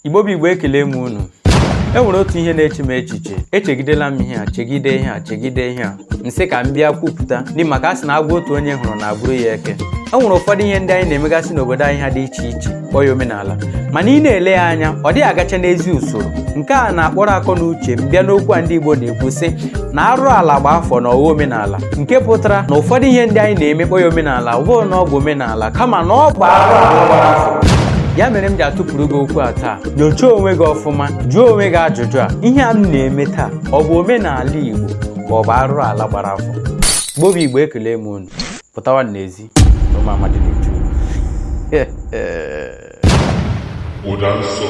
Igbo bụ Igbo, ekele m unu. E nwere otu ihe na-eche m echiche. Echegidela m ihe a, chegide ihe a, chegide ihe a, m sị ka m bịa kwupụta n'ihi maka a sị na agwọ otu onye hụrụ na-abụrụ ya eke. E nwere ụfọdụ ihe ndị anyị na-emegasị n'obodo anyị ha dị iche iche, kpọọ ya omenala, mana ị na-ele ya anya, ọ dịghị agacha n'ezi usoro. Nke a na-akpọrọ akọ na uche m bịa n'okwu a ndị Igbo na-ekwu sị na arụ ala gba afọ na ọ ghọọ omenala, nke pụtara na ụfọdụ ihe ndị anyị na-eme kpọọ ya omenala, ọ bụghị na ọ bụ omenala, kama na ọ bụ arụ ala gbara afọ. Ya mere m ji atụpụrụ gị okwu a taa. Nyochaa onwe gị ọfụma, jụọ onwe gị ajụjụ a: ihe a m na-eme taa, ọ bụ omenala Igbo ka ọ bụ arụ ala gbara afọ? Igbo bụ Igbo, ekele m unu. Pụtawa n'ezi na ụmụ amadi na-echu. Ụda nsọ.